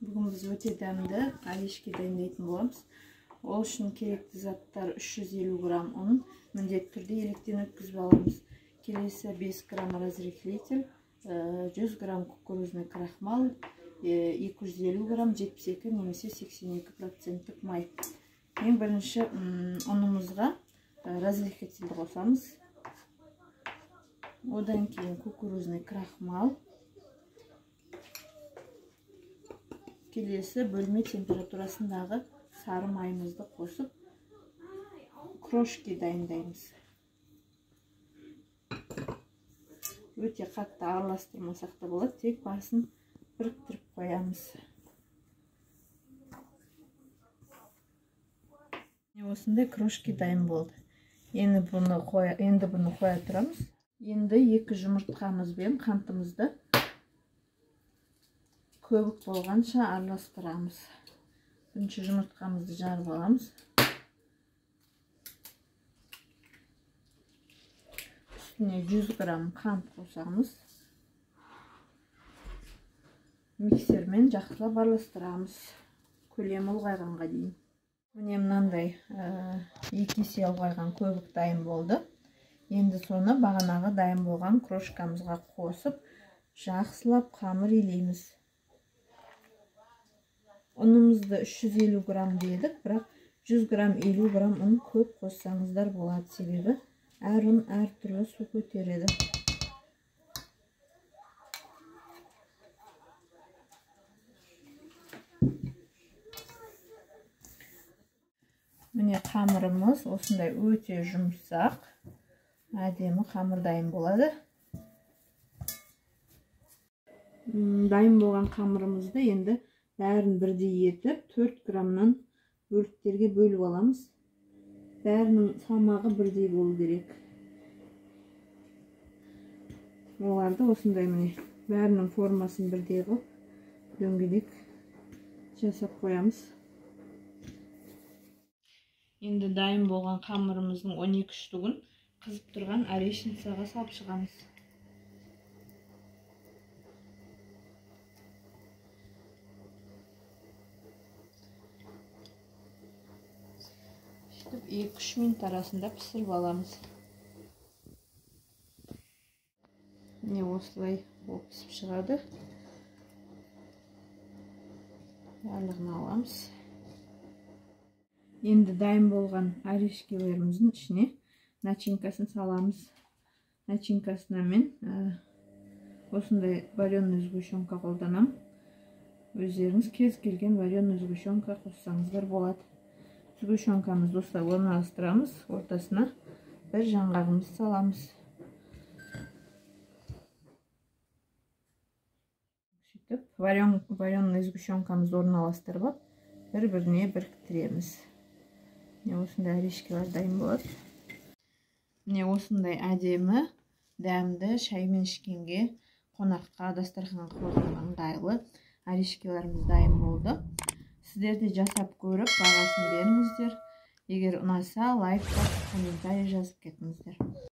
Бүгін біз өте дәмді орешки дайындайтын боламыз. Ол үшін керекті заттар 350 грамм ұн, міндетті түрде електен өткізіп аламыз. Келесі 5 грамм разрыхлитель, 100 грамм кукурузный крахмал, 250 грамм 72 немесе 82% май. Ең бірінші ұнымызға разрыхлительді қосамыз. Одан кейін кукурузный крахмал. Келесі бөлме температурасындағы сары майымызды қосып крошки дайындаймыз. Өте қатты араластырмасақ та болады, тек басын біріктіріп қоямыз. Осындай крошки дайын болды. Енді бұны қоя тұрамыз. Енді 2 жұмыртқамыз бен қантымызды көбік болғанша араластырамыз. Бірінші жұмыртқамызды жарып аламыз. Үстіне 100 грамм қант қосамыз. Миксермен жақсылап араластырамыз. Көлемі ұлғайғанға дейін. Міне мынандай 2 есе ұлғайған көбік дайын болды. Енді соны бағанағы дайын болған крошкамызға қосып, жақсылап қамыр илейміз. Ұнымызды 350 грамм дедік, бірақ 100 грамм 50 грамм ұн көп қоссаңыздар болады, себебі әр ұн әртүрлі су көтереді. Міне қамырымыз осындай өте жұмсақ, әдемі қамыр дайын болады. Дайын болған қамырымызды енді бәрін бірдей етіп 4 граммнан бөліктерге бөліп аламыз. Бәрінің салмағы бірдей болу керек. Оларды осындай міне бәрінің формасын бірдей қылып дөңгелек жасап қоямыз. Енді дайын болған қамырымыздың 12 штугін қызып тұрған орешницаға салып шығамыз. Сөйтіп 2-3 минут арасында пісіріп аламыз. Міне осылай болып пісіп шығады. Барлығын аламыз. Енді дайын болған орешкелеріміздің ішіне начинкасын саламыз. Начинкасына мен осындай вареный сгущенка қолданамын. Өздеріңіз кез келген вареный сгущенка қоссаңыздар болады. Сгущенкамызды осылай орналастырамыз, ортасына бір жаңғағымызды саламыз. Сөйтіп вареный сгущенкамызды орналастырып алып, бір-біріне біріктіреміз. Міне осындай орешкелер дайын болады. Міне осындай әдемі, дәмді шаймен ішкенге, қонаққа, дастарханға қойғанға ыңғайлы орешкелеріміз дайын болды. Сіздер де жасап көріп, бағасын беріңіздер. Егер ұнаса, лайк басып, комментарий жазып кетіңіздер.